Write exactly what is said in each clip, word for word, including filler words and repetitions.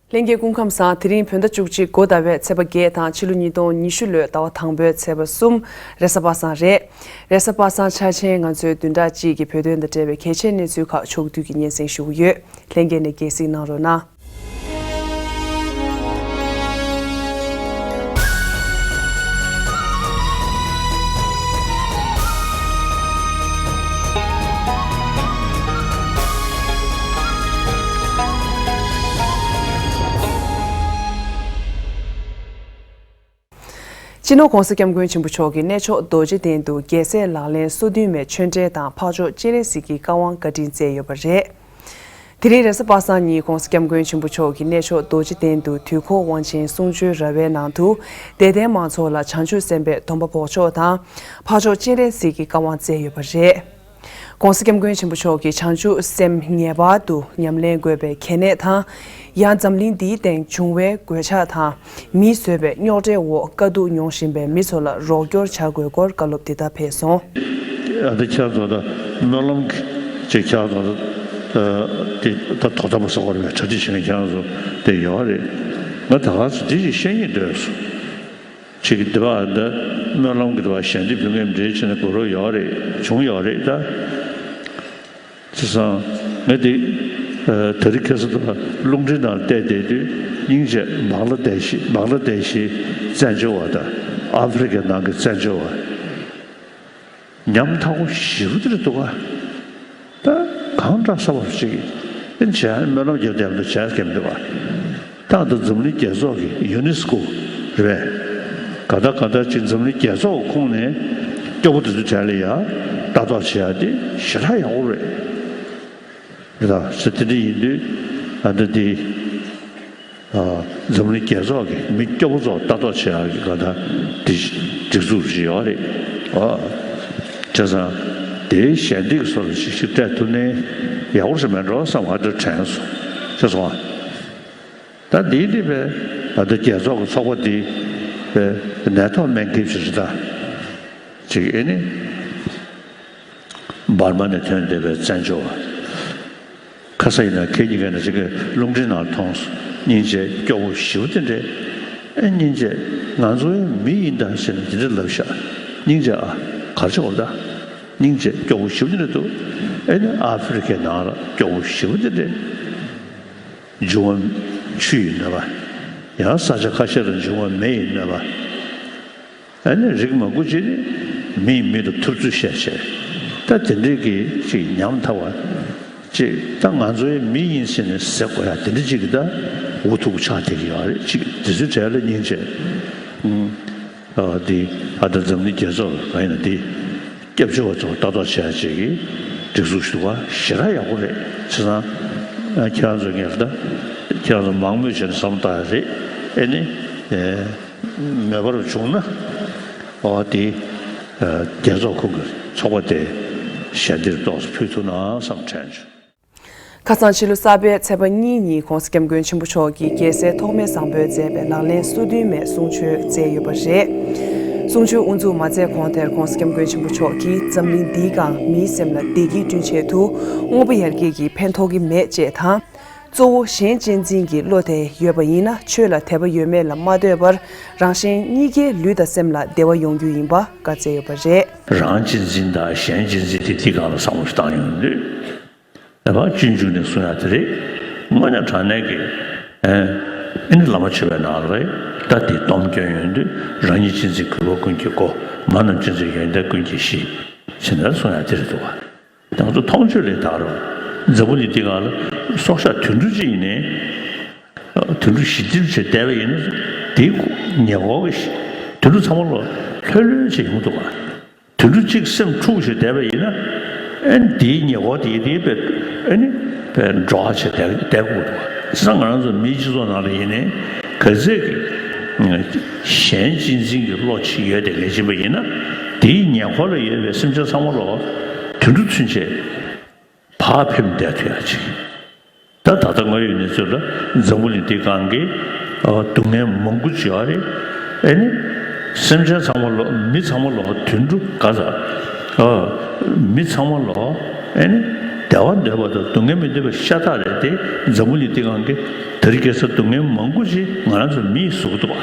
ལྷན་རྒྱས་སྐུ་ཁམས་བཟང་། དེ་རིང་བོད་ཟླ་བཅུ་གཅིག་འགོ་ཟླ་བའི་ཚེས་པ་བརྒྱད་དང་ཕྱི་ལོ་ཉིས་སྟོང་ཉི་ཤུ་ལོའི་ཟླ་བ་དང་པོའི་ཚེས་པ་གསུམ། རེས་གཟའ་པ་སངས་རེད། རེས་གཟའ་པ་སངས་འཆར་ཅན་ང་ཚོའི་བདུན་ཕྲག་གཅིག་གི་བོད་དོན་དང་འབྲེལ་བའི་གལ་ཆེའི་གནས་ཚུལ་ཁག་ཕྱོགས་བསྡུས་ཀྱིས་སྙན་སེང་ཞུ་གི་ཡོད། ལྷན་རྒྱས་ནས་དགྱེས་གཟིགས་གནང་རོགས་གནང་། སྤྱི་ནོར་༧གོང་ས་༧སྐྱབས་མགོན་ཆེན་པོ་མཆོག་གིས་གནས་མཆོག་རྡོ་རྗེ་གདན་དུ་རྒྱལ་སྲས་ལག་ལེན་སོ་བདུན་མའི་ཆོས་འབྲེལ་དང་འཕགས་མཆོག་སྤྱན་རས་གཟིགས་ཀྱི་བཀའ་དབང་བཀའ་དྲིན་སྩལ་ཡོད་པ་རེད། དེ་རིང་རེས་གཟའ་པ་སངས་ཉིན་༧གོང་ས་༧སྐྱབས་མགོན་ཆེན་པོ་མཆོག་གིས་གནས་མཆོག་རྡོ་རྗེ་གདན་དུ་དུས་འཁོར་དབང་ཆེན་གསུང་ཆོས་ར་བའི་ནང་དུ་དད་ལྡན་མང་ཚོགས་ལ་བྱང་ཆུབ་སེམས་དཔའི་སྡོམ་པ་འབོགས་ཆོག་དང་། འཕགས་མཆོག་སྤྱན་རས་གཟིགས་ཀྱི་བཀའ་དབང་སྩལ་ཡོད་པ་རེད། ༧གོང་ས་༧སྐྱབས་མགོན་ཆེན་པོ་མཆོག་གིས་བྱང་ཆུབ་སེམས་ངེས་པར་དུ་ཉམས་ལེན་དགོས་པའི་གལ་གནད་དང་། ཡང་འཛམ་གླིང་འདིའི་སྟེང་འབྱུང་བའི་གོད་ཆག་དང་། མིས་བཟོས་པའི་རྙོག་དྲའི་འོག་དཀའ་སྡུག་མྱོང་བཞིན་པའི་མི་ཚོ་ལ་རོགས་སྐྱོར་བྱ་དགོས་སྐོར་བཀའ་སློབ་འདི་ལྟར་ཕེབས་སོང་། ཨ་ད་ཁྱེད་ཚོ་ད་སྨོན་ལམ་གྱི་ཅིག་ཁྱེད་ཚོ་ད་དེ་ད་དོ་ད་པ་སོགས་པ་རེད་པས། གྲ་སྒྲིག་བྱེད་མཁན་ཁྱེད་ཚོ་དེ་ཡོད་རེད། ང་ད་ག་ཚོད་དེ་ཞིག་བཤད་སྙིང་འདོད་སོང་། ཅིག་གི་དེ་བ་འདི་སྨོན་ལམ་གྱི་དེ་བ་ཞལ་འདེབས་ཕུལ་མཁན་འདྲ་བྱས་ན་དགོས་རོགས་ཡོད་རེད། བྱུང་ཡོད་རེད་ད། བྱས་ཙང་ངས་དེ་ད་རིང་ཁ་སང་དེ་བ་རླུང་འཕྲིན་ནང་བལྟས་བསྡད་དུས་སྙིང་རྗེ། བང་ལ་དེ་ཤི་བང་ལ་དེ་ཤི་བཙན་བྱོལ་བ་དང་ཨ་ཧྥེ་རི་ཁའི་ནང་གི་བཙན་བྱོལ་བ། ཉམ་ཐག་པོ་ཞེ་པོ་དེ་རེད་འདུག་ག། ད་གང་འདྲ་ས་བབ་ཅིག་ཨེ་བྱས་སྨོན་ལམ་རྒྱབ་བསྡད་འདུག་བྱས་སྐྱེམ་འདུག་ག། ད་ད་འཛམ་གླིང་རྒྱལ་ཚོགས་ཀྱི་ཡུ་ནེ་སི་ཀོ་རེད་པས། ག་ད་ག་ད་ཅིག་འཛམ་གླིང་རྒྱལ་ཚོགས་ཀྱི་ཁོངས་ནས་སྐྱོ་པོ་དེ་ཚོ་གྲས་ལ་ཡ་ལྟ་རྟོག་བྱེད་ཡ་དེ་ཞེ་དྲག་ཡག་པོ་རེད། རེད་ད་ཟེར། དེ་འདྲ་ཡིན་དུས་ཨ་ད་དེ། འཛམ་གླིང་རྒྱལ་ཚོགས་ཀྱི་མི་སྐྱོ་པོ་ཚོ་ལྟ་རྟོག་བྱེད་ཡག་གི་ག་ད་སྒྲིག་སྒྲིག་འཛུགས་ཤིག་ཡོད་རེད། ཨོ། བྱས་ཙང་དེའི་ཞལ་འདེབས་སོགས་ལ་ཞིག་ཞིག་སྤྲད་ཐུབ་ན་ཡག་པོ་ཞིག་མེད་འགྲོ་བསམ་པ་དེ་དྲན་སོང་། ཤེས་སོང་ཨ། ད་འདིའི་དེ་བས་ཨ་ད་རྒྱལ་ཚོགས་ཀྱི་ཚོགས་པ་འདི་བས་ནད་ཐོག་སྨན་ཁེབས་ཞིག་རེད་ད། ཅིག་ཨེ་ནི། འབར་མ་ནས་ཐོན་བསྡད་པའི་བཙན་བྱོལ་བ། ཁ་ས་ཡིན་ན་ཁྱེད་གཉིས་ཀ་ནས་ཅིག་གི་རླུང་འཕྲིན་ནང་མཐོང་སོང་། སྙིང་རྗེ་སྐྱོ་པོ་ཞེ་པོ་དེ་འདྲས། ཨེ་སྙིང་རྗེ། ང་ཚོའི་མི་ཡིན་ད་ཟེར་ནས་དེ་འདྲས་ལབ་ཤག། སྙིང་རྗེ་ཨ། གར་ཆོག་ད། སྙིང་རྗེ་སྐྱོ་པོ་ཞེ་པོ་དེ་འདྲས་འདུག། ཨེ་ནི་ཨ་ཧྥེ་རི་ཁའི་ནང་ལ་སྐྱོ་པོ་ཞེ་པོ་དེ་འདྲས། འབྱུང་བ་ཆུ་ཡི་གནོད་པ། ཡང་ས་ཆ་ཁ་ཤས་ལ་འབྱུང་བ་མེ་ཡི་གནོད་པ། ཨ་ནི་རིགས་མང་པོ་ཅིག་ནི་མིས་མི་ལ་ཐུབ་ཚོད་བཤད་བྱས། ད་དེ་འདྲའི་གི་ཅིག་ཉམ་ཐག་པ་ཅིག་ད་ང་ཚོའི་མི་ཡིན་ཟེར་ནས་ཟེར་དགོས་ཡ་དེ་འདྲ་ཅིག་གི་ད་འུ་ཐུག་ཆགས་བསྡད་ཀྱི་ཡོད་རེད། ཅིག་དེ་ཚོའི་གྲས་ལ་སྙིང་རྗེ། ཨུམ། ཨ་འདི་ཨ་ད་འཛམ་གླིང་རྒྱལ་ཚོགས་གང་ཡིན་ན་འདི་སྐྱབས་བཅོལ་བ་ཚོ་ལྟ་རྟོག་བྱེད་ཡ་ཅིག་གི་སྒྲིག་འཛུགས་ཞུ་བ་ཞེ་དྲག་ཡག་པོ་རེད། བྱས་ཙང་ཨ་ཁྱེད་རང་ཚོ་ངས་ད་ཁྱེད་རང་ཚོ་མང་མོས་བྱས་ནས་བསམ་བློ་བཏང་ཡ་རེད། ཨེ་ནི་ཨེ། མེད་པར་བྱུང་ན། ཨོ་དེ། རྒྱལ་ཚོགས་ཁོངས་ཀྱི་ཚོགས་པ་དེ་ཞལ་འདེབས་ཏོག་ཙམ་ཕུལ་ཐུབ་ན་བསམ་དྲན་བྱུང་། ཁ་སང་ཕྱི་ལོ་གསར་པའི་ཚེས་པ་གཉིས་ཉིན་༧གོང་ས་༧སྐྱབས་མགོན་ཆེན་པོ་མཆོག་གིས་རྒྱལ་སྲས་ཐོགས་མེད་བཟང་པོས་མཛད་པའི་ལག་ལེན་སོ་བདུན་མའི་གསུང་ཆོས་མཛད་ཡོད་པ་རེད། གསུང་ཆོས་དབུ་འཛུགས་མ་མཛད་གོང་དེར་༧གོང་ས་༧སྐྱབས་མགོན་ཆེན་པོ་མཆོག་གིས་འཛམ་གླིང་འདིའི་སྒང་མིའི་སེམས་ལ་བདེ་སྐྱིད་བསྐྲུན་ཆེད་དུ་དངོས་པོ་ཡར་རྒྱས་ཀྱིས་ཕན་ཐོགས་ཀྱི་མེད་ཅེས་དང་། གཙོ་བོ་གཞན་གཅེས་འཛིན་གྱི་བློ་དེ་ཡོད་པ་ཡིན་ན་ཆོས་ལ་དད་པ་ཡོད་མེད་ལ་མ་ལྟོས་པར་རང་གཞན་གཉིས་ཀའི་ལུས་དང་སེམས་ལ་བདེ་བ་ཡོང་རྒྱུ་ཡིན་པ་བཀའ་སྩལ་ཡོད་པ་རེད། རང་གཅེས་འཛིན་དང་གཞན་གཅེས་འཛིན་དེ་འདི་སྒང་ལ་བསམ་བློ་ཞིག་བཏང་ཡོང་དུས། ད་ཕར་སྤྱོད་འཇུག་ནས་གསུང་ཡ་དེ་རེད། དངོས་གནས་དྲང་གནས་ཀྱི། ཨེ་ནི་བླ་མ་མཆོད་པའི་ནང་ལ་རེད། ད་དེ་སྡོམ་སྐྱོན་ཡོང་དུས་རང་ཉིད་གཅེས་འཛིན་གུས་པ་ཀུན་གྱིས་བསྒོ། མ་རྣམས་གཅེས་འཛིན་ཡོན་ཏན་ཀུན་གྱིས་ཞི། ཟེར་ནས་གསུང་ཡ་དེ་རེད་འདུག་བ། ང་ཚོ་མཐོང་ཆོས་ལས་ད་རུང་འཛམ་བུ་གླིང་འདི་སྒང་ལ་སྲོག་ཆགས་དུད་འགྲོ་གཅིག་ཡིན་ནའི། དུད་འགྲོ་ཞི་བདེར་བྱས་བསྡད་པ་ཡིན་ན་དེའི་ཉེ་འཁོར་གྱི་དུད་འགྲོ་ཚང་མ་ལོ་ལྷོད་ལྷོད་བྱས་ཡོང་འདུག་ག། དུད་འགྲོ་གཅིག་སེམས་འཁྲུག་བྱས་བསྡད་པ་ཡིན་ན་ཨེ་ནི་དེའི་ཉེ་འཁོར་དེ་དེའི་དཔེ་ཨེ་ནི་དཔེ་འགྲོ་བ་བྱས་བསྡད་བསྡད་དགོས་འདུག་ག། བྱས་ཙང་ང་རང་ཚོ་མིའི་སྤྱི་ཚོགས་ནང་ལ་ཡིན་ནའི་ག་ཚད་ཀྱི་གཞན་གཅེས་འཛིན་གྱི་བློ་ཅིག་ཡོད་དེ་ངེས་ཅན་པ་ཡིན་ན་དེའི་ཉེ་འཁོར་ལ་ཡོད་པའི་སེམས་ཅན་ཚང་མ་ལོ་དུད་འགྲོ་ཚུན་ཆད་བག་ཕེབས་བསྡད་ཐུབ་ཡ་ཅིག། ད་ད་ལྟ་དངོས་ཡོད་གནས་ཚུལ་ལ་འཛམ་བུ་གླིང་འདི་སྒང་གི་ཨ་སྡུག་བསྔལ་མང་པོ་ཅིག་ཡོད་རེད། ཨེ་ནི་སེམས་ཅན་ཚང་མ་ལོ་མི་ཚང་མ་ལོ་དུད་འགྲོ་ག་ས་ཨ་མི་ཚང་མ་ལོ་ཨེ་ནི་ བདེ་བ་འདོད་པ་དང་སྡུག་བསྔལ་མི་འདོད་པ་ཤ་སྟག་རེད་དེ། འཛམ་བུ་གླིང་འདི་སྒང་གི་དེ་རིང་ཁ་སང་སྡུག་བསྔལ་མང་པོ་ཞིག་ང་རང་ཚོ་མིས་བཟོ་གི་འདུག་བ།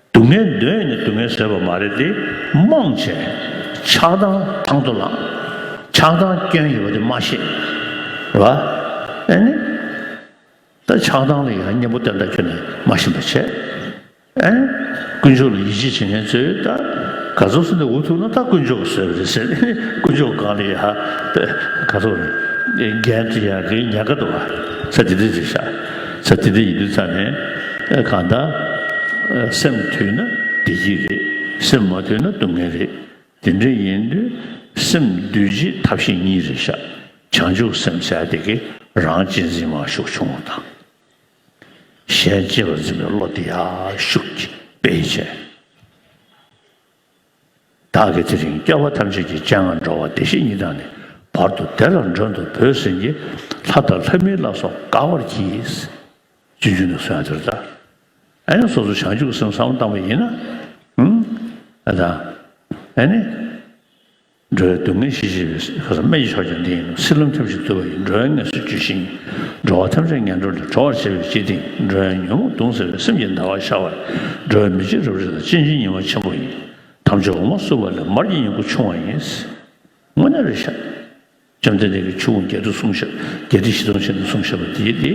སྡུག་བསྔལ་འདོད་ནས་སྡུག་བསྔལ་བཟོས་པ་མ་རེད་དེ། རྨོངས་བྱས། ཆགས་སྡང་དང་དུ་བླངས། ཆགས་སྡང་སྐྱོན་ཡོད་པ་དེ་མ་ཤེས། རེད་བ། ཨེ་ནི། ད་ཆགས་སྡང་ལ་ཡང་གཉེན་པོ་བསྟེན་སྟངས་ཁྱོན་ནས་མ་ཤེས་པ་བྱས། ཨེ། དཀོན་མཆོག་ལ་ཡིད་ཆེས་བྱེད་མཁན་ཚོས་ད་ག་ཚོད་སེམས་ལ་འུ་ཐུག་ན་ད་དཀོན་མཆོག་གིས་བཟོས་པ་རེད་ཟེར། དཀོན་མཆོག་སྒང་ལ་ཡ་ད་ག་ཚོད་རེད། འགན་དེ་ཡ་རེད་ཉེན་ཁ་འདུག་བ། ས་དེ་འདྲ་རེད་ཤག་ས་དེ་འདྲ་ཡིན་དུས་ཙང་ནས་གང་ལྟར་སེམས་དུལ་ན་བདེ་སྐྱིད་རེད། སེམས་མ་དུལ་ན་སྡུག་བསྔལ་རེད། དེ་འདྲ་ཡིན་དུས་སེམས་འདུལ་བྱེད་ཐབས་ཤེས་གཉིས་རེད་ཤག་བྱང་ཆུབ་སེམས་ཟེར་དེ་གི་རང་གཅེས་འཛིན་མར་ཤུགས་ཆུང་བ་དང་། གཞན་གཅེས་པར་འཛིན་པའི་བློ་དེ་ཡར་ཤུགས་ཀྱིས་སྤེལ་བྱས། བདག་གིས་དེ་རིང་སྐྱོབ་པ་ཐམས་ཅད་ཀྱི་སྤྱན་སྔར་འགྲོ་བ་བདེ་གཤེགས་ཉིད་དང་ནི། བར་དུ་བདེ་ལ་མགྲོན་དུ་བོས་ཟིན་གྱིས། ལྷ་དང་ལྷ་མིན་ལ་སོགས་དགའ་བར་གྱིས། སྤྱོད་འཇུག་ནས་གསུངས་ཡ་དེ་རེད་ད། ཨ་ནི་སོ་སོ་བྱང་ཆུབ་སེམས་བསམ་བློ་བཏང་བ་ཡིན་ན། ཨུམ། ཨ་ད། ཨ་ནི། འགྲོ་བའི་སྡུག་བསྔལ་ཞི་བྱེད་པའི་ཁ་སང་སྨན་གྱི་མཆོག་ཀྱང་འདི་ཡིན་ནོ། སྲིད་ལམ་ཐམས་ཅད་བཏུལ་བ་ཡི། འགྲོ་བའི་ངལ་གསོ་བཅུད་ཤིང་ཡིན། འགྲོ་བ་ཐམས་ཅད་ངན་འགྲོར་འདྲེན། གྲོལ་བར་བྱེད་པའི་གཅེས་འདི་ཡིན། འགྲོ་བའི་ཉོན་མོངས་གདུང་སེལ་བའི། སེམས་ཀྱི་ཟླ་བ་ཤར་བ་ཡིན། འགྲོ་བའི་མི་བརྗེད་རབ་རིབ་དང་། གཅེས་འཛིན་ཉི་མ་ཆེན་པོ་ཡིན། དམ་ཆོས་འོ་མ་བསྲུབས་པ་ལས། མར་གྱི་ཉིང་ཁུ་ཕྱུང་བ་ཡིན། དངོས་གནས་རེད་ཤག་བཅོམ་ལྡན་འདས་ཀྱིས་ཆོས་ཕུང་བརྒྱད་ཁྲི་གསུངས་བཞག་བརྒྱད་ཁྲི་བཞི་སྟོང་ཕྱིན་ནས་གསུངས་བཞག་པ་དེ་དེ་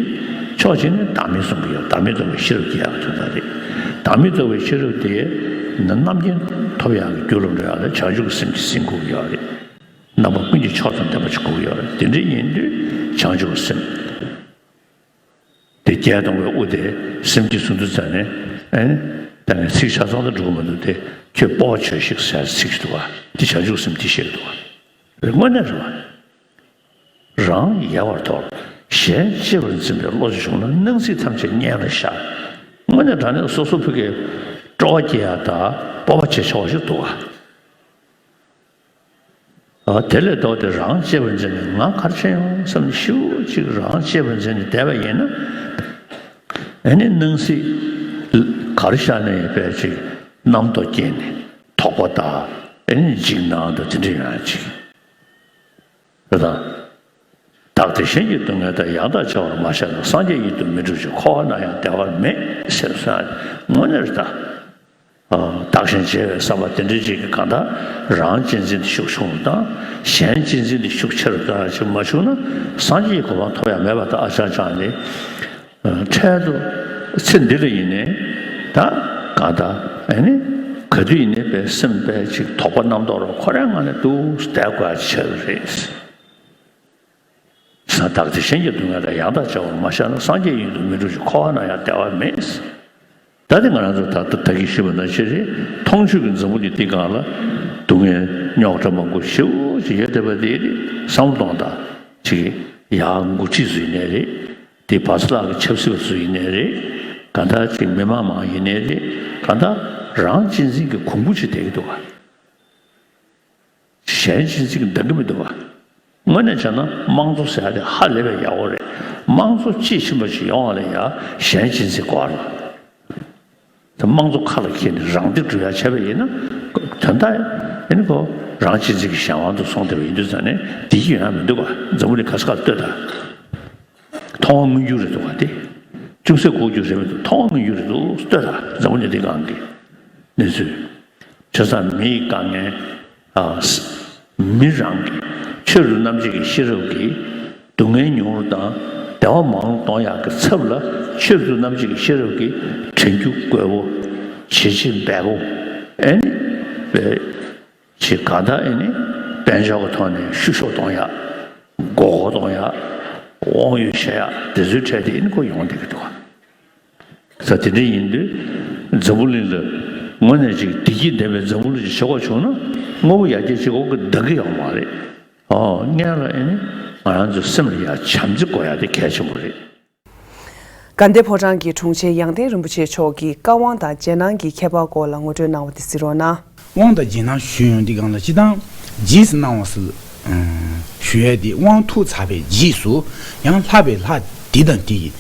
ཕྱོགས་གཅིག་ནས་བདག་མེད་གསུང་གི་ཡོད། བདག་མེད་རྟོགས་པའི་ཤེས་རབ་ཀྱི་ཡག་གི་དོན་དག་རེད། བདག་མེད་རྟོགས་པའི་ཤེས་རབ་དེ་ནི་རྣམ་མཁྱེན་ཐོབ་ཡག་གི་རྒྱུ་ལ་འགྲོ་ཡག་ལ་བྱང་ཆུབ་ཀྱི་སེམས་ཀྱིས་ཟིན་དགོས་ཀྱི་ཡོད་རེད། རྣམ་པ་ཀུན་གྱི་མཆོག་དང་ལྡན་པ་ཅིག་དགོས་ཀྱི་ཡོད་རེད། དེ་འདྲ་ཡིན་དུས་བྱང་ཆུབ་ཀྱི་སེམས། དེ་བརྒྱད་སྟོང་པའི་དབུ་དེ་སེམས་ཀྱིས་ཟུང་དུ་མཛད་ནས། ཨེ། ད་ངས་ཚིག་ཆ་ཚང་དུ་འགྲོ་གི་མི་འདུག་སྟེ། ཁྱོད་སྤོབས་པ་བྱོས་ཤིག་ཟེར་ཚིག་ཞིག་འདུག་བ། འདི་བྱང་ཆུབ་སེམས་འདི་བཤད་ཀྱི་འདུག་བ། དངོས་གནས་རེད་བ། རང་ཡལ་བར་དོར། གཞན་གཅེས་པར་འཛིན་པའི་བློ་བྱུང་ན། སྣང་སྲིད་ཐམས་ཅད་གཉེན་ལ་བཞག་དངོས་གནས་དྲང་གནས་སོ་སོ་ཕ་གིར་སྤྲོ་བ་སྐྱེ་ཡག་དང་སྤོབས་པ་བྱེད་ཆོག་པ་ཞིག་འདུག་བ། ཨ། དེ་ལས་ལྡོག་སྟེ་རང་གཅེས་པར་འཛིན་ནས་ང་ག་རེ་བྱས་ཡོང་བསམ་ནས་ཤུགས་གཅིག་རང་གཅེས་པར་འཛིན་ནས་བསྡད་པ་ཡིན་ན། ཨ་ནི་སྣང་སྲིད་ག་རེ་ཤར་ནའི་ཕལ་ཆེར་རྣམ་རྟོག་སྐྱེས་ནས་དོགས་པ་དང་། ཨ་ནི་འཇིགས་སྣང་དང་དེ་འདྲ་ཡོང་ཡ་ཅིག་རེད་ད། བདག་བདེ་གཞན་གྱི་སྡུག་བསྔལ་དང་། ཡང་དག་བརྗེ་བར་མ་བྱས་ན། སངས་རྒྱས་ཉིད་དུ་མི་འགྲུབ་ཅིང་། འཁོར་བ་ན་ཡང་བདེ་བ་མེད་ཟེར་གསུངས་ཡ་དངོས་གནས་རེད་ད། བདག་གཞན་བརྗེ་བའི་བསམ་པ་དེ་འདྲ་ཅིག་གིས་གང་ལྟར་རང་གཅེས་འཛིན་དེ་ཤུགས་ཆུང་བ་དང་། གཞན་གཅེས་འཛིན་དེ་ཤུགས་ཆེ་རུ་ཙམ་ཞིག་མ་བྱུང་ན་སངས་རྒྱས་ཀྱི་གོ་འཕང་ཐོབ་ཡ་མེད་པ་དང་། ཨ་ཅང་ཅང་ནི་འཕྲལ་དུ་ཚེ་འདི་ལ་ཡིན་ནའི་ད་གང་ལྟར་ཨ་ནི་ག་དུས་ཡིན་ནའི་པའི་སེམས་པའི་ཅིག་དོགས་པ་རྣམ་རྟོག་རོ་ཁོ་རའི་ངང་ནས་འདུག་བསྡད་དགོས་ཡ་ཆེ་བ་རེད། བདག་བདེ་གཞན་གྱི་སྡུག་བསྔལ་དང་། ཡང་དག་བརྗེ་བར་མ་བྱས་ན། སངས་རྒྱས་ཉིད་དུ་མི་འགྲུབ་ཅིང་། འཁོར་བ་ན་ཡང་བདེ་བ་མེད། ད་དེ་ང་རང་ཚོ་ད་ལྟ་ད་གིན་ཞུས་པ་ནང་བཞིན་རེད། མཐོང་ཆོས་ཀྱི་འཛམ་བུ་གླིང་འདི་སྒང་ལ་སྡུག་བསྔལ་རྙོག་དྲ་མང་པོ་ཞེ་པོ་ཅིག་ཡོད་བསྡད་པ་དེ་རེད། བསམ་བློ་གཏོང་དང་ཅིག་ཡར་འགོ་ཁྲིད་ཚོ་ཡིན་ནའི་རེད། དེ་བར་སླག་གི་ཆབ་སྲིད་པ་ཚོ་ཡིན་ནའི་རེད། གང་ལྟར་ཅིག་མི་མང་མང་ཡིན་ནའི་རེད། གང་ལྟར་རང་གཅེས་འཛིན་གྱི་གོང་བུ་ཅིག་བསྡད་ཀྱི་འདུག་ག་གཞན་གཅེས་འཛིན་གྱི་འདང་གི་མི་འདུག་བ། དངོས་གནས་བྱས་ན་དམངས་གཙོ་ཟེར་ཡ་དེ་ཧ་ལས་པའི་ཡག་པོ་རེད། དམངས་གཙོ་དཔྱིས་ཕྱིན་པ་ཞིག་ཡོང་བ་ལ་ཡ་གཞན་གཅེས་འཛིན་དགོས་རེད། དམངས་གཙོ་ཁ་ལ་འཁྱེར་ནས་རང་བདེ་སྒྲུབ་ཡ་བྱས་པ་ཡིན་ན། དོན་དག་ཨ་ནི་ཁོ་རང་གཅེས་འཛིན་གྱི་གཞན་དབང་དུ་སོང་བསྡད་པ་ཡིན་དུས་ཙང་ནས་བདེ་སྐྱིད་ཡོང་ཡ་མི་འདུག་བ། འཛམ་བུ་གླིང་ག་ས་ག་ལ་ལྟོས་དང་། མཐོང་བ་མངོན་གྱུར་རེད་འདུག་ག་དེ། ཅུང་ཟད་ལྐོག་གྱུར་རེད་མི་འདུག་མཐོང་བ་མངོན་གྱུར་རེད་འདུག་ལྟོས་དང་། འཛམ་བུ་གླིང་འདི་སྒང་གི་གནས་ཚུལ། བྱས་ཙང་མི་ཡི་དཀའ་ངལ། ཨ། མི་རང་གི་ཆོས་སུ་རྣམ་འབྱེད་ཀྱི་ཤེས་རབ་ཀྱིས་སྡུག་བསྔལ་ཉུང་རུ་དང་བདེ་བ་མང་རུ་གཏོང་ཡག་གི་ཚབ་ལ། ཆོས་སུ་རྣམ་འབྱེད་ཀྱི་ཤེས་རབ་ཀྱིས་དྲན་རྒྱུ་དགོས་པོ། བྱེད་བྱེད་འབད་པོ། ཨེ་ནི། བས། ཅིག་གང་ལྟར་ཨེ་ནི་དཔལ་འབྱོར་གྱི་ཐོག་ནས་བཤུ་གཞོག་གཏོང་ཡག་མགོ་སྐོར་གཏོང་ཡག་དབང་ཡོད་བཤད་ཡག་དེ་ཚོའི་གྲས་དེ་ཨེ་ནི་ཁོ་ཡོང་བསྡད་ཀྱི་འདུག་ག་ས་དེ་འདྲ་ཡིན་དུས་འཛམ་བུ་གླིང་ལ་དངོས་གནས་ཅིག་བདེ་སྐྱིད་ལྡན་པའི་འཛམ་བུ་གླིང་ཅིག་བྱེད་དགོས་བྱུང་ན། དངོས་པོ་ཡར་རྒྱས་བྱེད་དགོས་ཀྱི་འདང་གི་ཡོད་མ་རེད། ཨོ། སྔོན་ལ་ཨེ་ནི་ང་རང་ཚོའི་སེམས་ལ་ཡ་བྱམས་བརྩེ་དགོས་ཡག་དེ་གལ་ཆེན་པོ་རེད། དགའ་ལྡན་ཕོ་བྲང་གི་དྲུང་ཆེ་ཡང་སྟེང་རིན་པོ་ཆེ་མཆོག་གིས་བཀའ་དབང་དང་རྗེས་གནང་གི་ཁྱད་པར་སྐོར་ལ་ངོ་སྤྲོད་གནང་བ་དེ་གཟིགས་རོགས་གནང་། དབང་དང་རྗེས་གནང་ཞུ་ཡོང་དུས་སྒང་ལ། སྤྱིར་བཏང་རྗེས་སུ་གནང་བ་ཟེར་ཞུ་ཡས་དེ། དབང་ཐོབ་ཚར་བའི་རྗེས་སུ་ཡང་ལྷག་པའི་ལྷ་འདི་དང་འདི་ཡི།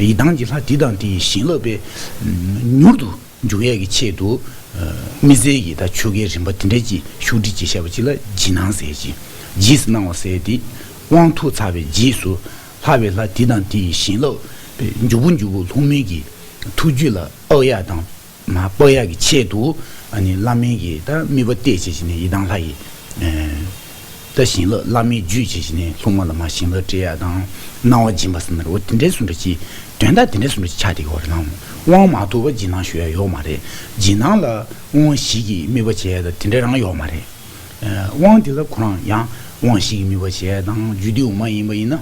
ཡི་དམ་གྱི་ལྷ་འདི་དང་འདི་ཡི་བྱིན་རླབས་པས་མྱུར་དུ་འཇུག་ཡས་ཀྱི་ཆེད་དུ། དམིགས་བསལ་གྱི་ད་ཆོ་གའི་རིམ་པ་དེ་འདྲ་ཅིག་ཤུགས་སྒྲིལ་ཅིག་བྱས་པ་ཅིག་ལ་རྗེས་གནང་ཟེར་ཅིག་རྗེས་སུ་གནང་བ་ཟེར་དེ། དབང་ཐོབ་ཚར་བའི་རྗེས་སུ་ལྷག་པའི་ལྷ་དེ་དང་དེ་ཡི་བྱིན་རླབས་མགྱོགས་པོ་མགྱོགས་པོ་ལྷུང་མི་གི་ཐུགས་རྒྱུད་ལ་ཨབ་ཡ་དང་མར་སྤར་ཡ་གི་ཆེད་དུ། ཨ་ནི་བླ་མའི་གི་ད་དམིགས་པ་གཏད་བྱས་བྱས་ནས་ཡི་དམ་ལྷ་ཡི་ད་བྱིན་རླབས། བླ་མའི་རྒྱུད་བྱས་བྱས་ནས་ལྷུང་བ་ལ་མར་བྱིན་རླབས་སྤྲད་ཡ་དང་གནང་བ་སྦྱིན་པ་ཟེར་ན་རེད། འོ་དེ་འདྲའི་བཟོ་འདྲ་ཅིག་དོན་དག་དེ་འདྲའི་བཟོ་འདྲ་ཅིག་ཆགས་བསྡད་ཡོད་རེད་ལགས། དབང་མ་ཐོབ་པར་རྗེས་གནང་ཞུ་ཡ་ཡོད་མ་རེད། རྗེས་གནང་ལ་དབང་བཞི་གི་དམིགས་པ་བྱེད་ཡ་ད་དེ་འདྲ་རང་ཡོད་མ་རེད། དབང་དེ་ལ་ཁོ་རང་ཡང་དབང་བཞི་གི་དམིགས་པ་བྱེད་ཡ་དང་རྒྱུད་སྡེ་དབུ་མ་ཡིན་པ་ཡིན་ན།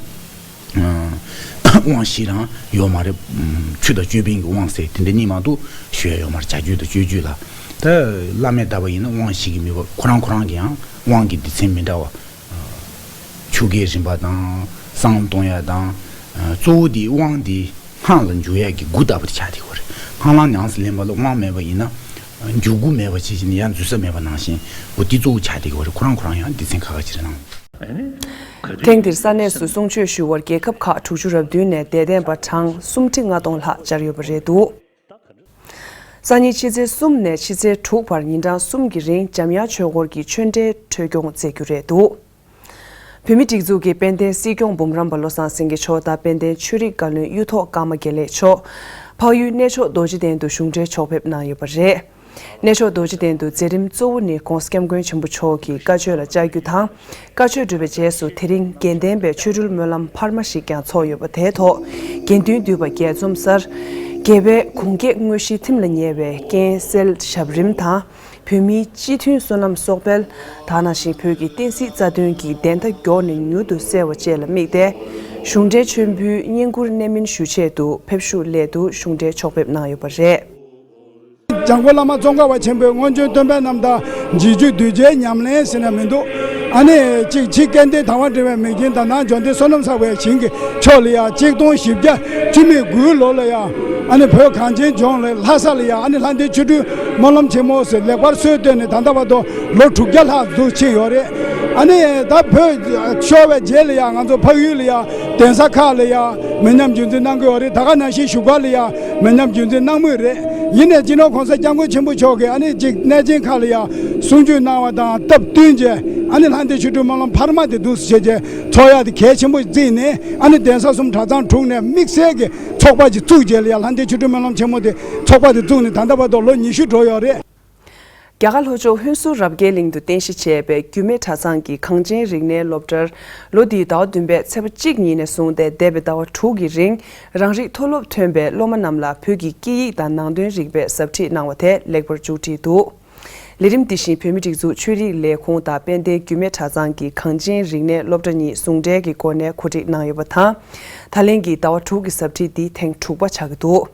དབང་བཞི་རང་ཡོད་མ་རེད། ཆོས་དང་ཅོད་པན་གྱི་དབང་ཟེར་དེ་འདྲ་གཉིས་མ་གཏོགས་ཞུ་ཡ་ཡོད་མ་རེད། བྱ་རྒྱུད་དང་སྤྱོད་རྒྱུད་ལ། ད་བླ་མས་བཏབ་པ་ཡིན་ན་དབང་བཞི་གི་དམིགས་པ་ཁོ་རང་ཁོ་རང་གི་ཡང་དབང་གི་སྡེ་ཚན་མི་འདྲ་བ། ཆོ་གའི་རིམ་པ་དང་བསང་གཏོང་ཡ་དང་། གཙོ་བོ་དེ་དབང་དེ་སྔགས་ལ་འཇུག་ཡ་གི་འགོ་ལྟ་བུ་དེ་ཆགས་བསྡད་ཡོད་རེད། སྔགས་ལམ་ཉམས་སུ་ལེན་པ་ལ་དབང་མེད་པ་ཡིན་ན། འཇུག་སྒོ་མེད་པ་ཅིག་བྱས་ནས་ཡང་འཛུལ་ས་མེད་པ་ནང་བཞིན་འོ་དེ་གཙོ་བོ་ཆགས་བསྡད་ཡོད་རེད། ཁོ་རང་ཁོ་རང་ཡང་སྡེ་ཚན་ཁག་ཁག་ཅིག་རེད་ལགས། ཐེངས་འདིར་ས་གནས་སུ་གསུང་ཆོས་ཞུ་བར་རྒྱལ་ཁབ་ཁག་དྲུག་ཅུ་རེ་བདུན་ནས་དད་ལྡན་པ་གྲངས་སུམ་ཁྲི་ལྔ་སྟོང་ལྷག་བཅར་ཡོད་པ་རེད་འདུག་སང་ཉིན་ཕྱི་ཚེས་གསུམ་ནས་ཕྱི་ཚེས་དྲུག་བར་ཉིན་གྲངས་གསུམ་གྱི་རིང་འཇམ་དབྱངས་ཆོས་འཁོར་གྱི་ཆོས་འབྲེལ་འཕྲོས་སྐྱོང་མཛད་རྒྱུ་རེད་འདུག་བོད་མིའི་སྒྲིག་འཛུགས་ཀྱི་དཔལ་ལྡན་སྲིད་སྐྱོང་འབུམ་རམས་པ་བློ་བཟང་སེང་གེ་མཆོག་དང་དཔལ་ལྡན་ཆོས་རིག་བཀའ་བློན་གཡུ་ཐོག་ཀརྨ་དགེ་ལེགས་མཆོག་འཕགས་ཡུལ་གནས་མཆོག་རྡོ་རྗེ་གདན་དུ་གཞུང་འབྲེལ་ཕྱོགས་ཕེབས་གནང་ཡོད་པ་རེད། གནས་མཆོག་རྡོ་རྗེ་གདན་དུ་མཛད་རིམ་གཙོ་བོ་ནི་༧གོང་ས་༧སྐྱབས་མགོན་ཆེན་པོ་མཆོག་གི་བཀའ་ཆོས་ལ་བཅར་རྒྱུ་དང་། བཀའ་ཆོས་གྲུབ་པའི་རྗེས་སུ་དེ་རིང་དགེ་ལྡན་པའི་ཆོ་འཕྲུལ་སྨོན་ལམ་འཕར་མ་ཞིག་ཀྱང་ཚོགས་ཡོད་པ་དེའི་ཐོག་དགེ་འདུན་འདུས་པ་རྒྱས་འཛོམས་སར་རྒྱལ་བའི་དགུང་སྐྱེས་དངོས་གཞིའི་ཐིམ་ལ་ཉེ་བའི་རྐྱེན་སེལ་ཞབས་རིམ་དང་། བོད་མིའི་སྤྱི་མཐུན་བསོད་ནམས་གསོག་སྤེལ། དེ་ནང་བཞིན་བོད་ཀྱི་བསྟན་སྲིད་རྩ་དོན་གྱི་བདེན་མཐའ་མགྱོགས་ནས་མྱུར་དུ་གསལ་བ་བཅས་ལ་དམིགས་ཏེ། གཞུང་འབྲེལ་མཆོད་འབུལ་བསྙེན་བཀུར་གནད་སྨིན་ཞུ་ཆེད་དུ་ཕེབས་བཞུགས་སླད་དུ་གཞུང་འབྲེལ་ཕྱོགས་ཕེབས་གནང་ཡོད་པ་རེད། འཇམ་མགོན་བླ་མ་ཙོང་ཁ་པ་ཆེན་པོའི་སྔོན་བྱོན་སྟོན་པའི་རྣམ་ཐར་འབྱེད་ཆོས་གདུལ་བྱའི་ཉམས་ལེན་ཟེར་ན་མི་འདུག་ཨ་ནི་གཅིག་ཕྱི་སྐལ་ལྡན་དང་བ་འབྲེལ་བའི་མེ་སྐྱོན་དང་ནང་འབྱོན་ཏེ་བསོད་ནམས་བསགས་པའི་ཞིང་གི་ཕྱོགས་ལ་ཡང་གཅིག་སྟོང་བཞི་བརྒྱ་བཅུ་མེད་དགུའི་ལོ་ལ་ཡང་ཨ་ནི་བོད་གངས་ཅན་ལྗོངས་ལ་ལྷ་ས་ལ་ཡང་ཨ་ནི་ལྷ་ལྡན་ཆོ་འཕྲུལ་སྨོན་ལམ་ཆེན་མོ་ཟེར་ལེགས་པར་སྲོལ་བཏོད་ནས་ད་ལྟ་བར་དུ་ལོ་དྲུག་བརྒྱ་ལྷག་འཛུགས་ཕྱིན་ཡོད་རེད། ཨ་ནི་ད་བོད་ཤོར་བའི་རྗེས་ལ་ཡང་ང་ཚོ་འཕགས་ཡུལ་ལ་ཡང་གདན་ས་ཁག་ལ་ཡང་མེ་མཉམ་རྒྱུན་འཛིན་གནང་གི་ཡོད་རེད། ད་ག་ནང་བཞིན་བཞུགས་སྒར་ལ་ཡང་མེ་མཉམ་རྒྱུན་འཛིན་གནང་མུས་རེད། ཡིན་ནའི་སྤྱི་ནོར་གོང་ས་སྐྱབས་མགོན་ཆེན་པོ་མཆོག་གིས་ཨ་ནི་གཅིག་གནས་ཆེན་ཁག་ལ་ཡང་གསུང་ཆོས་གནང་བ་དང་སྟབས་བསྟུན་བྱས་ཨ་ནི་ལྷ་ལྡན་ཆོ་འཕྲུལ་སྨོན་ལམ་འཕར་མ་དེ་འདུག་སེ་བྱས་བྱས་ཚོགས་ཡག་དེ་གལ་ཆེན་པོ་བརྩིས་ནས་ཨ་ནི་གདན་ས་གསུམ་གྲྭ་ཚང་དྲུག་ནས་དམིགས་བསལ་གྱི་ཚོགས་པ་ཅིག་བཙུགས་རྗེས་ལ་ཡང་ལྷ་ལྡན་ཆོ་འཕྲུལ་སྨོན་ལམ་ཆེན་མོ་དེ་ཚོགས་པ་དེ་བཙུགས་ནས་ད་ལྟ་བར་དུ་ལོ་ཉི་ཤུ་འགྲོ་ཡོད་རེད། རྒྱ་གར་ལྷོ་ཕྱོགས་ཧུན་སུར་རབ་རྒྱས་གླིང་དུ་རྟེན་གཞི་བྱས་པའི་རྒྱུད་སྨད་གྲྭ་ཚང་གི་གངས་ཅན་རིག་གནས་སློབ་གྲྭར་ལོ་འདིའི་ཟླ་བ་བདུན་པའི་ཚེས་པ་གཅིག་ཉིན་ནས་བཟུང་སྟེ་འདས་པའི་ཟླ་བ་དྲུག་གི་རིང་རང་རིགས་མཐོ་སློབ་ཐོན་པའི་སློབ་མ་རྣམས་ལ་བོད་ཀྱི་སྐད་ཡིག་དང་ནང་དོན་རིག་པའི་ཟབ་ཁྲིད་གནང་བ་དེ་ལེགས་པར་མཇུག་བསྒྲིལ་འདུག་ལས་རིམ་འདི་བཞིན་བོད་མིའི་སྒྲིག་འཛུགས་ཆོས་རིག་ལས་ཁུངས་དང་དཔལ་ལྡན་རྒྱུད་སྨད་གྲྭ་ཚང་གི་གངས་ཅན་རིག་གནས་སློབ་གྲྭ་གཉིས་ཟུང་འབྲེལ་གྱི་སྒོ་ནས་གོ་སྒྲིག་གནང་ཡོད་པ་དང་། ད་ལན་གྱི་ཟླ་བ་དྲུག་གི་ཟབ་ཁྲིད་འདི་ཐེངས་དྲུག་པ་ཆགས་ཀྱི་འདུག་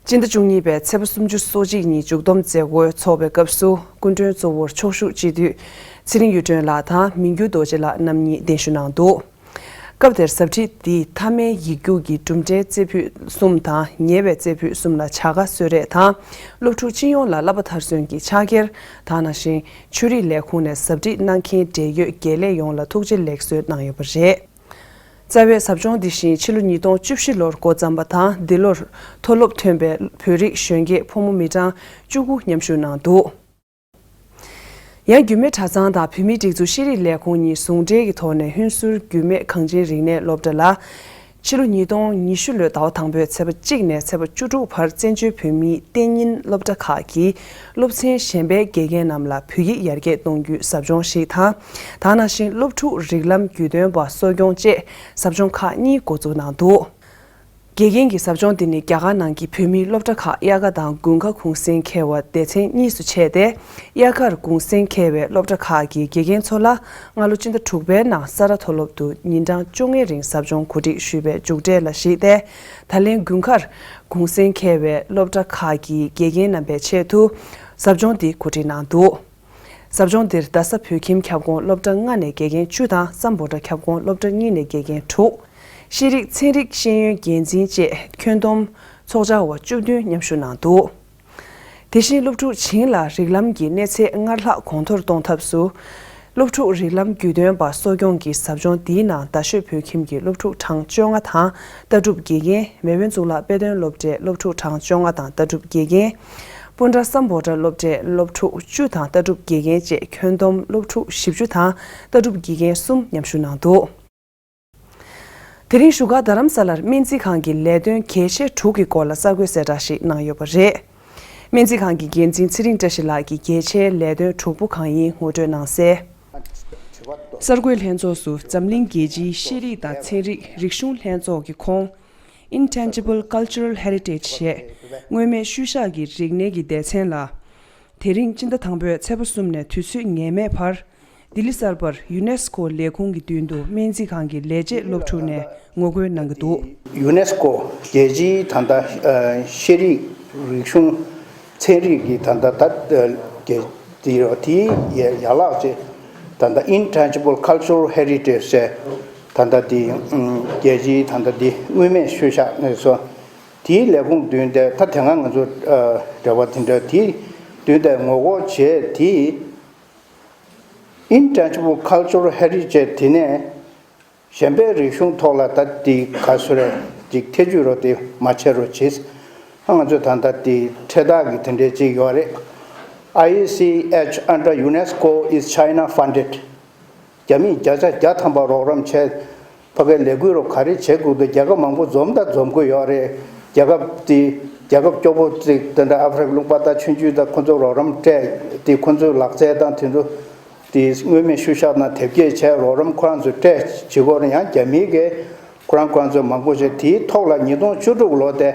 སྤྱི་ཟླ་བཅུ་གཉིས་པའི་ཚེས་པ་སུམ་ཅུ་སོ་གཅིག་ཉིན་མཇུག་བསྡོམས་མཛད་སྒོ་འཚོགས་པའི་སྐབས་སུ་སྐུ་མགྲོན་གཙོ་བོར་ཕྱོགས་བཞུགས་སྤྱི་འཐུས་ཚེ་རིང་གཡུ་སྒྲོན་ལགས་དང་མི་འགྱུར་རྡོ་རྗེ་ལགས་རྣམ་གཉིས་གདན་ཞུ་གནང་འདུག་སྐབས་དེར་ཟབ་ཁྲིད་འདི་མཐའ་མའི་ཡིག་རྒྱུགས་ཀྱི་གྲུབ་འབྲས་རྩེ་ཕུད་གསུམ་དང་ཉེ་བའི་རྩེ་ཕུད་གསུམ་ལ་བྱ་དགའ་གསོལ་རས་དང་སློབ་ཕྲུག་སྤྱི་ཡོངས་ལ་བསླབ་པ་མཐར་སོན་གྱི་ཕྱག་འཁྱེར་དང་ནང་བཞིན་ཆོས་རིག་ལས་ཁུངས་ནས་ཟབ་ཁྲིད་གནང་མཁན་འབྲེལ་ཡོད་དགེ་ལས་ཡོངས་ལ་ཐུགས་རྗེ་ལེགས་གསོལ་གནང་ཡོད་པ་རེད། རྩ་བའི་ཟབ་སྦྱོང་འདི་བཞིན་ཕྱི་ལོ་ཉིས་སྟོང་བཅུ་བཞི་ལོར་འགོ་བརྩམས་པ་དང་འདི་ལོར་མཐོ་སློབ་ཐོན་པའི་བོད་རིགས་གཞོན་སྐྱེས་ཕོ་མོ་མི་གྲངས་བཅུ་དགུ་མཉམ་ཞུགས་གནང་འདུག་ཡང་རྒྱུད་སྨད་གྲྭ་ཚང་དང་བོད་མིའི་སྒྲིག་འཛུགས་ཤེས་རིག་ལས་ཁུངས་གཉིས་ཟུང་འབྲེལ་གྱི་ཐོག་ནས་ཧུན་སུར་རྒྱུད་སྨད་གངས་ཅན་རིག་གནས་སློབ་གྲྭ་ལ་ཕྱི་ལོ་ཉིས་སྟོང་ཉི་ཤུ་ལོའི་ཟླ་བ་དང་པོའི་ཚེས་པ་གཅིག་ནས་ཚེས་པ་བཅུ་དྲུག་བར་བཙན་བྱོལ་བོད་མིའི་གཏན་ཉིན་སློབ་གྲྭ་ཁག་གི་སློབ་ཚན་གཞན་པའི་དགེ་རྒན་རྣམས་ལ་བོད་ཡིག་ཡར་རྒྱས་གཏོང་རྒྱུའི་ཟབ་སྦྱོང་ཞིག་དང་། དེ་ནང་བཞིན་སློབ་ཕྲུག་རིགས་ལམ་བརྒྱུད་སྟོན་པ་གསོ་སྐྱོང་བཅས་ཟབ་སྦྱོང་ཁག་གཉིས་འགོ་འཛུགས་གནང་འདུག་དགེ་རྒན་གྱི་ཟབ་སྦྱོང་འདི་ནི་རྒྱ་གར་ནང་གི་བོད་མིའི་སློབ་གྲྭ་ཁག་དབྱར་ཁ་དང་དགུན་ཁ་གུང་སེང་འཁེལ་བ་སྡེ་ཚན་གཉིས་སུ་ཕྱེ་སྟེ། དབྱར་ཁར་གུང་སེང་འཁེལ་བའི་སློབ་གྲྭ་ཁག་གི་དགེ་རྒན་ཚོ་ལ་སྔ་ལོ་སྤྱི་ཟླ་དྲུག་པའི་ནང་ས་རཱ་མཐོ་སློབ་ཏུ་ཉིན་གྲངས་བཅོ་ལྔའི་རིང་ཟབ་སྦྱོང་གོ་སྒྲིག་ཞུས་པའི་མཇུག་འབྲས་ལ་གཞིགས་ཏེ། ད་ལན་དགུན་ཁར་གུང་སེང་འཁེལ་བའི་སློབ་གྲྭ་ཁག་གི་དགེ་རྒན་རྣམ་པའི་ཆེད་དུ་ཟབ་སྦྱོང་འདི་གོ་སྒྲིག་གནང་འདུག་ཟབ་སྦྱོང་འདིར་རྡ་ས་བོད་ཁྱིམ་ཁྱབ་ཁོངས་སློབ་གྲྭ་ལྔ་ནས་དགེ་རྒན་བཅུ་དང་སམ་བྷོ་ཊ་ཁྱབ་ཁོངས་སློབ་གྲྭ་གཉིས་ནས་དགེ་རྒན་དྲུག་ཤེས་རིག་ཚན་རིག་ཤེས་ཡོན་འགན་འཛིན་བཅས་ཁྱོན་བསྡོམས་ཚོགས་བཅར་བ་བཅུ་བདུན་མཉམ་ཞུགས་གནང་འདུག་དེ་བཞིན་སློབ་ཕྲུག་བྱིངས་ལ་རིགས་ལམ་གྱི་གནས་ཚད་སྔར་ལྷག་གོང་མཐོར་གཏོང་ཐབས་སུ། སློབ་ཕྲུག་རིགས་ལམ་བརྒྱུད་སྟོན་པ་གསོ་སྐྱོང་གི་ཟབ་སྦྱོང་འདིའི་ནང་རྡ་ཤོད་བོད་ཁྱིམ་གྱི་སློབ་ཕྲུག་གྲངས་བཅོ་ལྔ་དང་ལྟ་གྲུབ་དགེ་རྒན་མེས་དབོན་གཙུག་ལག་དཔེ་སྟོན་སློབ་གྲྭའི་སློབ་ཕྲུག་གྲངས་བཅོ་ལྔ་དང་ལྟ་གྲུབ་དགེ་རྒན། སྤུན་ཟླ་སམ་བྷོ་ཊ་སློབ་གྲྭའི་སློབ་ཕྲུག་བཅུ་དང་ལྟ་གྲུབ་དགེ་རྒན་བཅས་ཁྱོན་བསྡོམས་སློབ་ཕྲུག་བཞི་བཅུ་དང་ལྟ་གྲུབ་དགེ་རྒན་གསུམ་མཉམ་ཞུགས་གནང་འདུག་དེ་རིང་བཞུགས་སྒར་རྡ་རམ་ས་ལར་སྨན་རྩིས་ཁང་གི་ལས་དོན་གལ་ཆེ་དྲུག་གི་སྐོར་ལ་གསར་འགོད་གསལ་བསྒྲགས་ཤིག་གནང་ཡོད་པ་རེད། སྨན་རྩིས་ཁང་གི་འགན་འཛིན་ཚེ་རིང་བཀྲ་ཤིས་ལགས་ཀྱིས་གལ་ཆེའི་ལས་དོན་དྲུག་པོ་གང་ཡིན་ངོ་སྤྲོད་གནང་གསལ། གསར་འགོད་ལྷན་ཚོགས་སུ་འཛམ་གླིང་རྒྱལ་སྤྱིའི་ཤེས་རིག་དང་ཚན་རིག་རིག་གཞུང་ལྷན་ཚོགས་ཀྱི་ཁོངས། Intangible Cultural Heritage ཞེས་དངོས་མེད་ཤུལ་བཞག་གི་རིག་གནས་ཀྱི་སྡེ་ཚན་ལ། དེ་རིང་སྤྱི་ཟླ་དང་པོའི་ཚེས་པ་གསུམ་ནས་དུས་ཚོད་ངེས་མེད་བར། ལྡི་ལི་གསར་པར་ཡུ་ནེ་སི་ཀོ་ལས་ཁུངས་ཀྱི་མདུན་དུ་སྨན་རྩིས་ཁང་གི་ལས་བྱེད་སློབ་ཕྲུག་ནས་ངོ་རྒོལ་གནང་གི་འདུག་ཡུ་ནེ་སི་ཀོ་རྒྱལ་སྤྱིའི་ད་ལྟ་ཤེས་རིག་རིག་གཞུང་ཚན་རིག་གི་ད་ལྟ་ད་རྒྱལ་དེའི་ཡན་ལག་ཅིག་ད་ལྟ་Intangible Cultural Heritage ཟེར་ད་ལྟ་དེ་རྒྱལ་སྤྱིའི་ད་ལྟ་དེ་དངོས་མེད་ཤུལ་བཞག་ནས་སོ། དེའི་ལས་ཁུངས་མདུན་དེ་ད་དེ་སྔ་ང་ཚོ་འབྲེལ་བ་དེ་འདྲ་དེའི་མདུན་དེ་ངོ་རྒོལ་བྱས། དེའི་Intangible Cultural Heritage དེ་ནས་གཞན་པའི་རིག་གཞུང་ཐོག་ལ་ད་དེ་ག་སུ་རེད་ཅིག་ཐེ་ཇུས་རོ་དེ་མ་བྱེད་རོ་བྱེད། ཨ་ང་ཚོ་ད་ལྟ་དེ་འཕྲེད་དག་གི་དེ་འདྲའི་ཅིག་ཡོད་རེད། I C H under UNESCO is China funded. རྒྱ་མིས་བརྒྱ་ཆ་བརྒྱ་ཐམ་པ་རོགས་རམ་བྱས། ཕ་གའི་ལས་འགུལ་རོ་ག་རེ་བྱེད་དགོས་འདུག་རྒྱལ་ཁབ་མང་པོ་འཛོམས་དང་འཛོམས་དགོས་ཡོད་རེད། རྒྱལ་ཁབ་དེ་རྒྱལ་ཁབ་སྐྱོ་པོ་ཅིག་དེ་འདྲ་ཨ་ཧྥེ་རིག་ལུང་པ་དང་ཆུང་ཆུང་དང་ཁོ་ཚོ་རོགས་རམ་སྤྲད་དེ་ཁོ་ཚོའི་ལག་རྩལ་དང་དེ་ཚོ་དེ་དངོས་མེད་ཤུལ་བཞག་ནང་དེབ་སྐྱེལ་བྱས་རོགས་རམ་ཁོ་རང་ཚོས་སྤྲད་བྱེད་དགོས་རེད། ཡང་རྒྱ་མིའི་གི་ཁོ་རང་ཁོ་རང་ཚོས་མང་པོ་བྱས། དེའི་ཐོག་ལ་ཉིས་སྟོང་བཅུ་དྲུག་ལོ་དེ་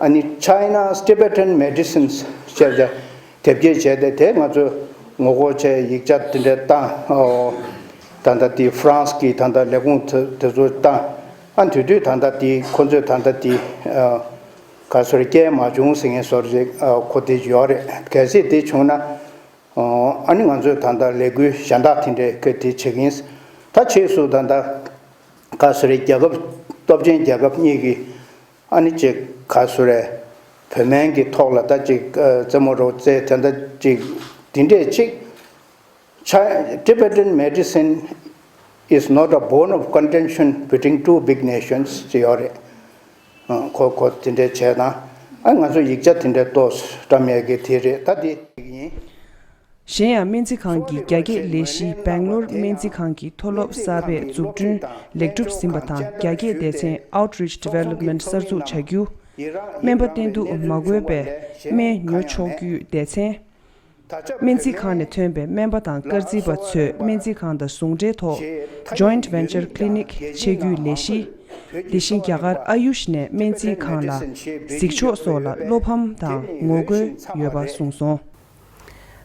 ཨ་ནི་China's Tibetan Medicines ཟེར་ཏེ། དེབ་སྐྱེལ་བྱས་ཏེ་དེ་ང་ཚོས་ངོ་རྒོལ་བྱས། ཡིག་ཆ་དེ་འདྲ་བཏང་། ཨོ། ད་ལྟ་དེ་ཧྥ་རན་སི་གི་ད་ལྟ་ལས་ཁུངས་དེ་དེ་ཚོ་བཏང་། ཨ་དེ་དུས་ད་ལྟ་དེ་ཁོ་ཚོས་ད་ལྟ་དེ་ཨ་ག་སོ་རེ་སྐྱེལ་མ་བྱུང་ཟེར་མཁན་བཟོ་འདྲ་ཅིག་ཨ་ཁོ་དེ་ཡོད་རེད། གལ་སྲིད་དེ་བྱུང་ན་ཨོ་ཨ་ནི་ང་ཚོས་ད་ལྟ་ལས་འགུལ་གཞན་དག་དེ་འདྲ་གི་དེ་བྱེད་ཀྱི་ཡིན། ད་ཕྱིས་སུ་ད་ལྟ་ག་སོ་རེ་རྒྱལ་ཁབ་སྟོབས་ཆེན་རྒྱལ་ཁབ་གཉིས་ཀྱི་ཨ་ནི་ཅིག་ག་སོ་རེ་བོད་སྨན་གྱི་ཐོག་ལ་ད་ཅིག་ཨ་རྩེད་མོ་རོགས་རྩེད་དེ་འདྲ་ཅིག་དེ་འདྲས་ཅིག Chi- Tibetan medicine is not a bone of contention between two big nations ཅེས་ཡོད་རེད། ཨ་ཁོ་ཁོ་དེ་འདྲས་བྱས་ན་ཨ་ང་ཚོ་ཡིག་ཆ་དེ་འདྲས་ཏོག་བཀྲམ་ཡས་ཀྱི་དེ་རེད། ད་དེ་ཡིན། གཞན་ཡང་སྨན་རྩིས་ཁང་གི་རྒྱ་སྐྱེད་ལས་གཞིའི་སྦེང་ལོར་སྨན་རྩིས་ཁང་གི་མཐོ་སློབ་གསར་པས་འཛུགས་སྐྲུན་ལེགས་གྲུབ་ཟིན་པ་དང་། རྒྱ་སྐྱེད་སྡེ་ཚན་Outreach Development གསར་འཛུགས་བྱ་རྒྱུ། སྨན་པ་བསྟེན་གཏུག་མ་དགོས་པའི་སྨན་ཉོ་ཆོག་རྒྱུའི་སྡེ་ཚན། སྨན་རྩིས་ཁང་ནས་ཐོན་པའི་སྨན་པ་དང་སྐར་རྩིས་པ་ཚོས་སྨན་རྩིས་ཁང་དང་ཟུང་འབྲེལ་ཐོག་Joint Venture Clinic ཕྱེ་རྒྱུའི་ལས་གཞི། དེ་བཞིན་རྒྱ་གར་ཨ་ཡུཤ་ནས་སྨན་རྩིས་ཁང་ལ་གཟིགས་ཕྱོགས་སོགས་ལ་བློ་ཕམ་དང་ངོ་རྒོལ་ཡོད་པ་གསུངས་སོང་།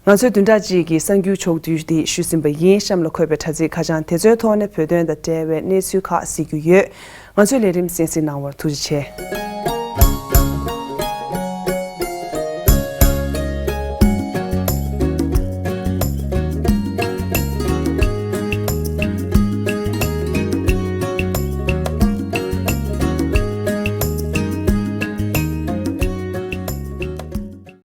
ང་ཚོའི་བདུན་ཕྲག་གཅིག་གི་གསར་འགྱུར་ཕྱོགས་བསྡུས་འདི་ཞུས་ཟིན་པ་ཡིན། གཤམ་ལ་འཁོད་པའི་དྲ་ཚིགས་ཁ་བྱང་དེ་ཚོའི་ཐོག་ནས་བོད་དོན་དང་འབྲེལ་བའི་གནས་ཚུལ་ཁག་གཟིགས་རྒྱུ་ཡོད། ང་ཚོའི་ལས་རིམ་གསན་གཟིགས་གནང་བར་ཐུགས་རྗེ་ཆེ།